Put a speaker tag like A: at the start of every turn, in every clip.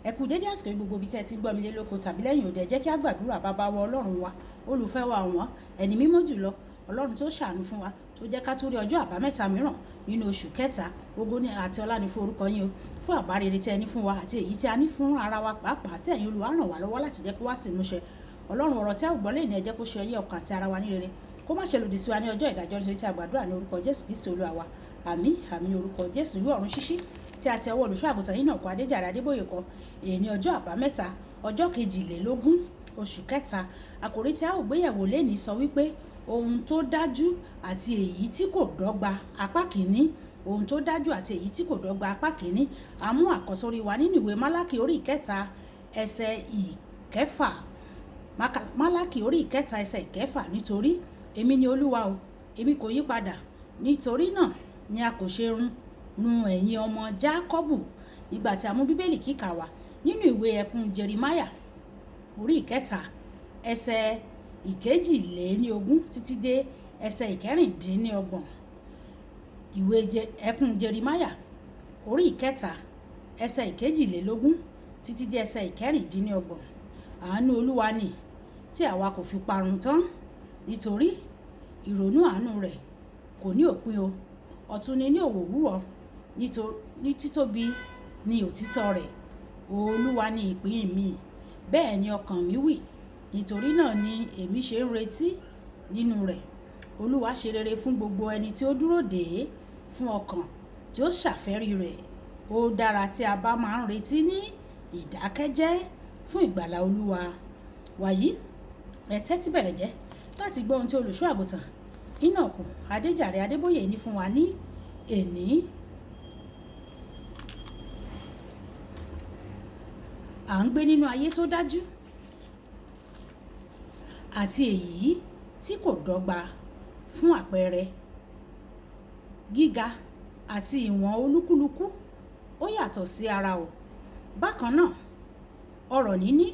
A: Ẹ kú dédé àsìkò yìí gbogbo ibi tí ẹ ti ń gbọ́ mi lé lóko tàbí lẹ́yìn òde. Ẹ jẹ́ kí a gbàdúrà. Bàbá wa, Ọlọ́run wa, olùfẹ́ wa ọ̀wọ́n, ẹni mímọ́ jùlọ, Ọlọ́run tó ṣàánú fún wa, tó jẹ́ ká tó rí ọjọ́ àbámẹ́ta mìíràn nínú oṣù kẹta. Ògo ní àti ọlá ní fún orúkọ yín o, fún àbá rere tí ẹ ní fún wa àti èyí tí a ní fún ara wa pàápàá, tí ẹ̀yin Olúwa ràn wá lọ́wọ́ láti jẹ́ kó wá sí ìmúṣẹ. Ọlọ́run, ọ̀rọ̀ tí a gbọ́ lẹ́yìn, ẹ jẹ́ kó ṣe ọyẹ́ ọkàn àti ara wa ní rere, kó má ṣe lòdì sí wa ní ọjọ́ ìdájọ́, nítorí tí a gbàdúrà ní orúkọ Jésù Kristi Olúwa wa. Àmín, àmín ní orúkọ Jésù. Ìwé Ọ̀run Ṣíṣí tí a ti ọwọ́ olùṣọ́ àgùntàn yìí náà kọ, Adéjàre Adébóyè kọ, èyí ní ọjọ́ àbámẹ́ta, ọjọ́ 22 oṣù kẹta. Àkòrí tí a ó gbéyẹ̀wò lénìí sọ wípé ohun tó dájú àti èyí tí kò dọ́gba, apá kìíní. Ohun tó dájú àti èyí tí kò dọ́gba, apá kìíní. A mú àkọ́sórí wa nínú ìwé Málákì orí 3, ẹsẹ̀ 6. Málákì orí 3, ẹsẹ̀ 6: "Nítorí èmi ni Olúwa o, èmi kò yí padà. Nítorí náà ni a kò ṣe run run ẹ̀yin ọmọ Jákọ́bù." Nígbà tí a mú Bíbélì kíkà wá nínú ìwé ẹkún Jeremáyà orí 3, ẹsẹ̀ 22 títí dé ẹsẹ̀ 26. Ìwé ẹkún Jeremáyà orí 3, ẹsẹ̀ 22 títí dé ẹsẹ̀ 26. Àánú Olúwa ni tí àwa kò fi parun tán, nítorí ìrònú àánú rẹ̀ kò ní òpin o. Ọ̀tun ni ní òwúrọ̀, ní títóbi ni òtítọ́ rẹ̀. Olúwa ni ìpín mi, bẹ́ẹ̀ ni ọkàn mi wí. Nítorí náà ni èmi ṣe ń retí nínú rẹ̀. Olúwa ṣe rere fún gbogbo ẹni tí ó dúró dè é, fún ọkàn tí ó ṣàfẹ́rí rẹ̀. Ó dára tí a bá máa ń retí ní ìdákẹ́jẹ́ fún ìgbàlà Olúwa. Wàyí, ẹ tẹ́tí bẹ̀lẹ̀ jẹ́ láti gbọ́ ohun tí olùṣọ́ àgùntàn Enoch Adéjàre Adébóyè ní fún wa ní èní. À ń gbé nínú ayé tó dájú àti èyí tí kò dọ́gba. Fún àpẹẹrẹ, gíga àti ìwọ̀n olúkúlùkù ó yàtọ̀ sí ara o. Bákan náà, ọrọ̀ níní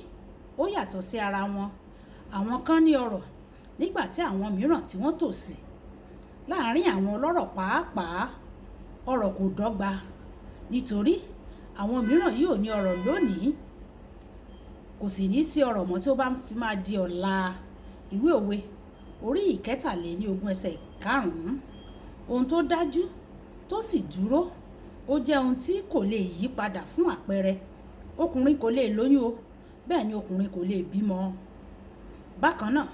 A: ó yàtọ̀ sí ara wọn. Àwọn kan ní ọrọ̀ nígbà tí àwọn mìíràn tí wọ́n tòṣì. Láàárín àwọn ọlọ́rọ̀ pàápàá, ọrọ̀ kò dọ́gba, nítorí àwọn mìíràn yóò ní ọrọ̀ lónìí, kò sì ní sí ọrọ̀ mọ́ tí ó bá fi máa di ọ̀la. Ìwé Òwe orí 23, ẹsẹ̀ 5. Ohun tó dájú tó sì dúró, ó jẹ́ ohun tí kò lè yí padà. Fún àpẹẹrẹ, ọkùnrin kò lè lóyún o, bẹ́ẹ̀ ni ọkùnrin kò lè bímọ. Bákan náà,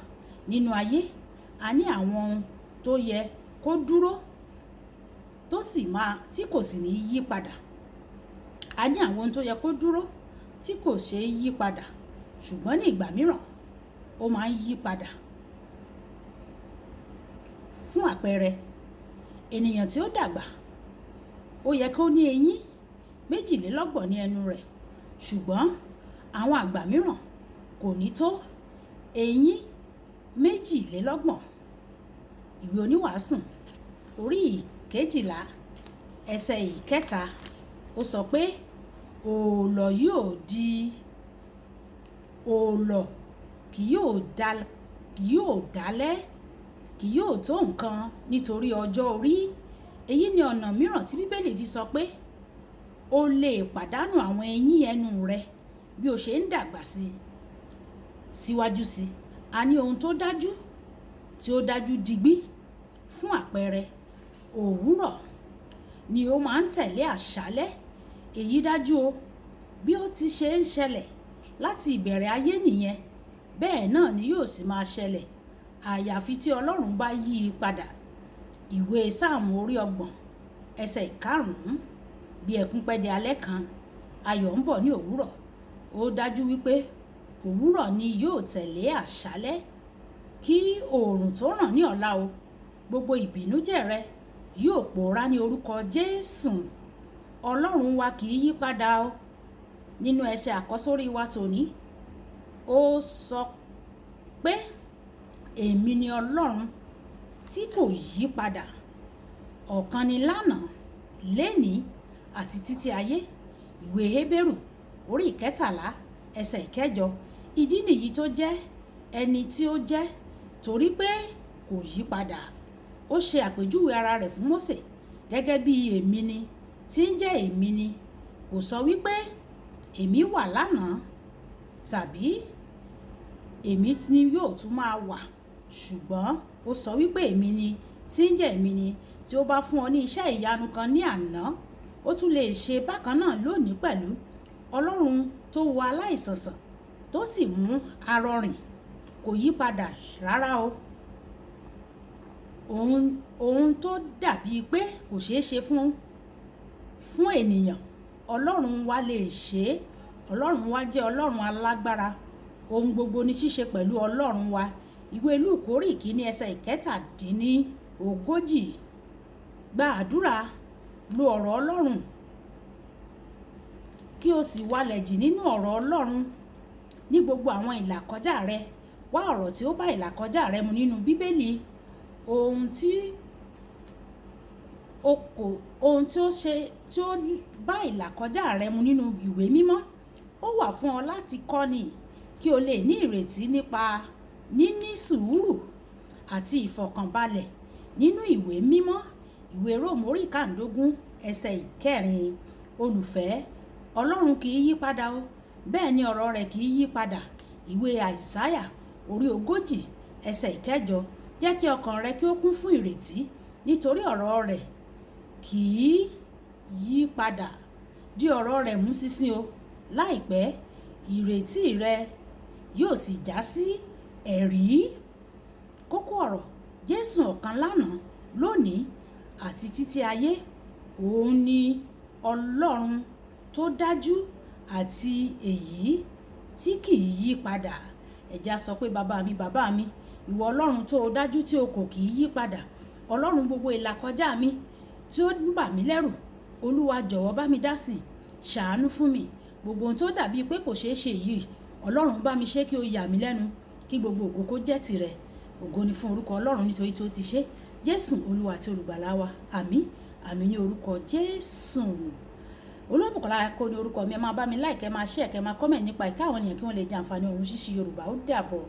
A: nínú ayé, a ní àwọn ohun tó yẹ kó dúró tó sì máa tí kò sì ní yí padà. A ní àwọn ohun tó yẹ kó dúró tí kò ṣe é yí padà, ṣùgbọ́n ní ìgbà mìíràn ó máa ń yí padà. Fún àpẹẹrẹ, ènìyàn tí ó dàgbà, ó yẹ kó ní eyín 32 ní ẹnu rẹ̀, ṣùgbọ́n àwọn àgbà mìíràn kò ní tó eyín 32. Ìwé Oníwàásù orí 12, ẹsẹ̀ 3, ó sọ pé òòlọ̀ yóò di òòlọ̀, kì yóò dá, kì yóò dálẹ̀, kì yóò tó nǹkan nítorí ọjọ́ orí. Èyí ni ọ̀nà mìíràn tí Bíbélì fi sọ pé o lè pàdánù àwọn eyín ẹnu rẹ bí o ṣe ń dàgbà sí síwájú sí. A ní ohun tó dájú tí ó dájú digbí. Fún àpẹẹrẹ, òwúrọ̀ ni ó máa ń tẹ̀lé àṣálẹ́. Èyí dájú o. Bí ó ti ṣe ń ṣẹlẹ̀ láti ìbẹ̀rẹ̀ ayé nìyẹn, bẹ́ẹ̀ náà ni yóò sì máa ṣẹlẹ̀, àyàfi tí Ọlọ́run bá yí i padà. Ìwé Sáàmù orí 30, ẹsẹ̀ 5: "Bí ẹkún pẹ́ dé alẹ́ kan, ayọ̀ ń bọ̀ ní òwúrọ̀." Ó dájú wípé òwúrọ̀ ni yóò tẹ̀lé àṣálẹ́. Kí oòrùn tó ràn ní ọ̀la o, gbogbo ìbìnújẹ́ rẹ yóò pòórá ní orúkọ Jésù. Ọlọ́run wa kì í yí padà o. Nínú ẹsẹ̀ àkọ́sórí wa tòní, ó sọ pé èmi ni Ọlọ́run tí kò yí padà. Ọ̀kan ni lánàá, lénìí àti títí ayé. Ìwé Hébérù orí 13, ẹsẹ̀ 8. Ìdí nìyí tó jẹ́ ẹni tí ó jẹ́, torí pé kò yí padà. Ó ṣe àpèjúwe ara rẹ̀ fún Mósè gẹ́gẹ́ bí èmi ni tí ń jẹ́ èmi ni. Kò sọ wípé Èmi wà lánàá tàbí èmi ni yóò tún máa wà, ṣùgbọ́n ó sọ wípé èmi ni tí ń jẹ́ èmi ni. Tí ó bá fún ọ ní iṣẹ́ ìyanu kan ní àná, ó tún lè ṣe bákan náà lónìí pẹ̀lú. Ọlọ́run tó wo aláìsàn sàn tó sì mú arọ rìn kò yí padà rárá o. Ohun tó dàbí pé kò ṣeé ṣe fún ènìyàn, Ọlọ́run wa lè ṣe é. Ọlọ́run wa jẹ́ Ọlọ́run alágbára. Ohun gbogbo ní ṣíṣe pẹ̀lú Ọlọ́run wa. Ìwé Lúùkù orí ìkíní ẹsẹ̀ 37. Gba àdúrà, lo ọ̀rọ̀ Ọlọ́run kí o sì walẹ̀ jì nínú ọ̀rọ̀ Ọlọ́run ní gbogbo àwọn ìlàkọjá rẹ. Wá ọ̀rọ̀ tí ó bá ìlàkọjá rẹ mu nínú Bíbélì. Ohun tí ohun tí ó ṣe tí ó bá ìlàkọjá rẹ mu nínú ìwé mímọ́, ó wà fún ọ láti kọ́ni kí o lè ní ìrètí nípa níní sùúrù àti ìfọ̀kànbalẹ̀ nínú ìwé mímọ́. Ìwé Róòmù orí 15 ẹsẹ̀ 4. Olùfẹ́, Ọlọ́run kì í yí padà o, bẹ́ẹ̀ ni ọ̀rọ̀ rẹ̀ kì í yí padà. Ìwé Àìsáyà orí 40 ẹsẹ̀ 8. Jẹ́ kí ọkàn rẹ kí ó kún fún ìrètí, nítorí ọ̀rọ̀ rẹ̀ kì í yí padà. Di ọ̀rọ̀ rẹ̀ mú ṣinṣin o. Láìpẹ́, ìrètí rẹ yóò sì já sí ẹ̀rí. Kókó ọ̀rọ̀: Jésù ọ̀kan lánàá, lónìí àti títí ayé. Òun ni Ọlọ́run tó dájú àti èyí tí kì í yí padà. Ẹ jẹ́ á sọ pé bàbá mi, bàbá mi, ìwọ Ọlọ́run tó dájú tí o kò kì í yí padà. Ọlọ́run gbogbo ìlàkọjá mi tí ó ń bà mí lẹ́rù, Olúwa jọ̀wọ́ bá mi dá sí i, ṣàánú fún mi. Gbogbo ohun tó dàbí pé kò ṣeé ṣe yìí, Ọlọ́run bá mi ṣe kí ó yà mí lẹ́nu, kí gbogbo ògo kó jẹ́ tìrẹ. Ògo ni fún orúkọ Ọlọ́run nítorí tí ó ti ṣe. Jésù Olúwa àti Olùgbàlà wa. Àmín. Àmín ní orúkọ Jésù. Olúwabùkọ́lá kó ní orúkọ mi. Ẹ máa bá mi like, ẹ máa share, kẹ máa comment nípa ìka àwọn ènìyàn kí wọ́n lè jẹ àǹfààní ohun ṣíṣe Yorùbá. Ó dàbọ̀.